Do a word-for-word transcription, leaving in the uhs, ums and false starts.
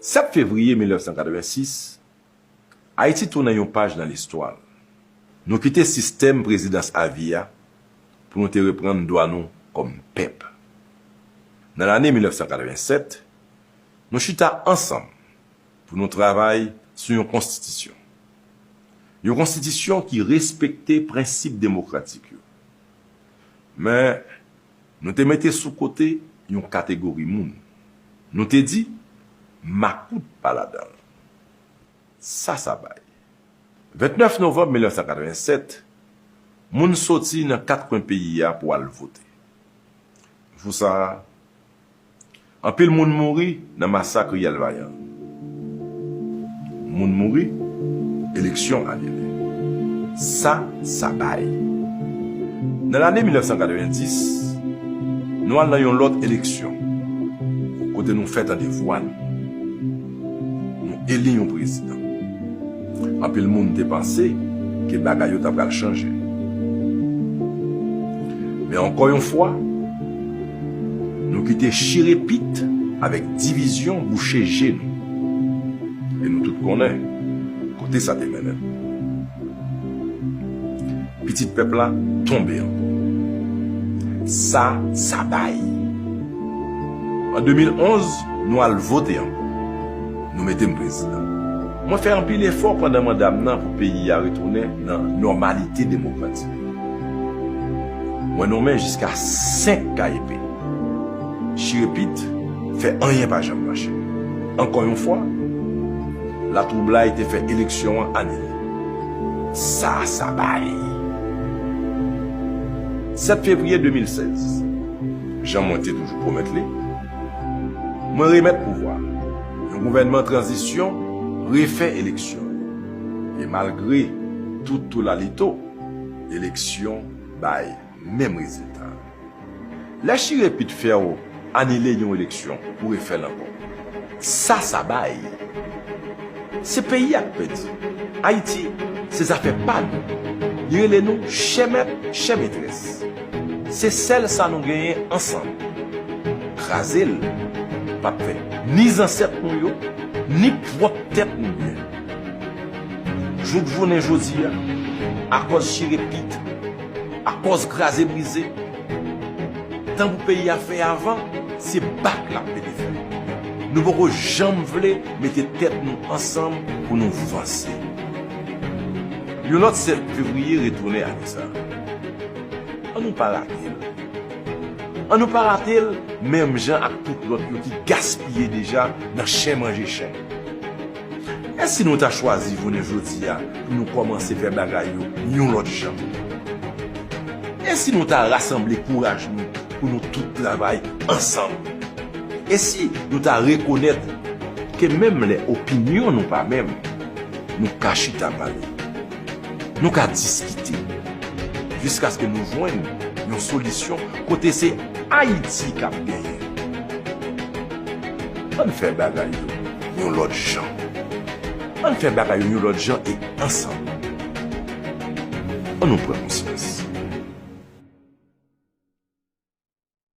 Sèt fevriye mil nèf san katrevensis, Ayiti tounen yon paj nan listwa l. Nou kite sistèm prezidans avi a pou nou te reprann dwa nou kòm pèp. Nan lane mil nèf san katrevensèt, nou chita ansanm pou nou travay sou yon konstitisyon. Yon konstitisyon ki respekte prensip demokratik yo. Men, nou te mete sou kote yon kategori moun. Nou te di, makout pa ladan l. Sa sa bay. Vennèf novanm mil nèf san katrevensèt, moun soti nan kat kwen peyi a pou al vote. Jou sa a, anpil moun mouri nan masak Riyèl Vayan. Moun mouri, eleksyon anile. Sa sa bay. Nan lane mil nèf san katrevendis, nou al nan yon lòt eleksyon, kote nou fè tande vwa nou. Nou eli yon prezidan. Anpil moun te panse ke bagay yo ta pral chanje. Men ankò yon fwa, nou kite chirepit avèk divizyon bouche je nou. E nou tout konnen kote sa te mennen n. Pitit pèp la tonbe ankò. Sa sa bay. An de mil onz, nou al vote ankò. Nou mete m prezidan. Mwen fè anpil efò pandan manda m nan pou peyi a retounen nan nòmalite demokratik. Mwen nonmen jiska senk K E P. Chirepit fè anyen pa janm mache. Ankò yon fwa, latwoublay te fè eleksyon an anile. Sa sa bay. Sèt fevriye de mil sèz, jan mwen te toujou pwomèt li, mwen remèt pouvwa a. Yon gouvènman tranzisyon refè eleksyon yo. E malgre tout toulalito, eleksyon bay menm rezilta. Lè chirepit fè w anile yon eleksyon pou refè l ankò, sa sa bay. Se peyi a k pèdi. Ayiti, se zafè pa nou. Li rele nou chè mèt, chè metrès. Se sèl sa nou genyen ansanm. Kraze l p ap fè ni zansèt nou yo, ni pwòp tèt nou byen. Jouk jounen jodi a, akòz chirepit, akòz kraze brize, tankou peyi a fè avan, se bak l ap pede fè. Nou poko janm vle mete tèt nou ansanm pou nou vanse. Yon lòt sèt fevriye retounen ane sa a. An nou pa rate l. An nou pa rate l menm jan ak tout lòt yo ki gaspiye deja nan chen manje chen. E si nou ta chwazi jounen jodi a pou nou kòmanse fè bagay yo yon lòt jan? E si nou ta rasanble kouraj nou pou nou tout travay ansanm? E si nou ta rekonèt ke menm lè opinyon nou pa menm, nou ka chita pale, nou ka diskite, jiskaske nou jwenn yon solisyon kote se Ayiti k ap genyen? Ann fè bagay yo yon lòt jan. Ann fè bagay yo yon lòt jan e ansanm. Ann nou pran konsyans.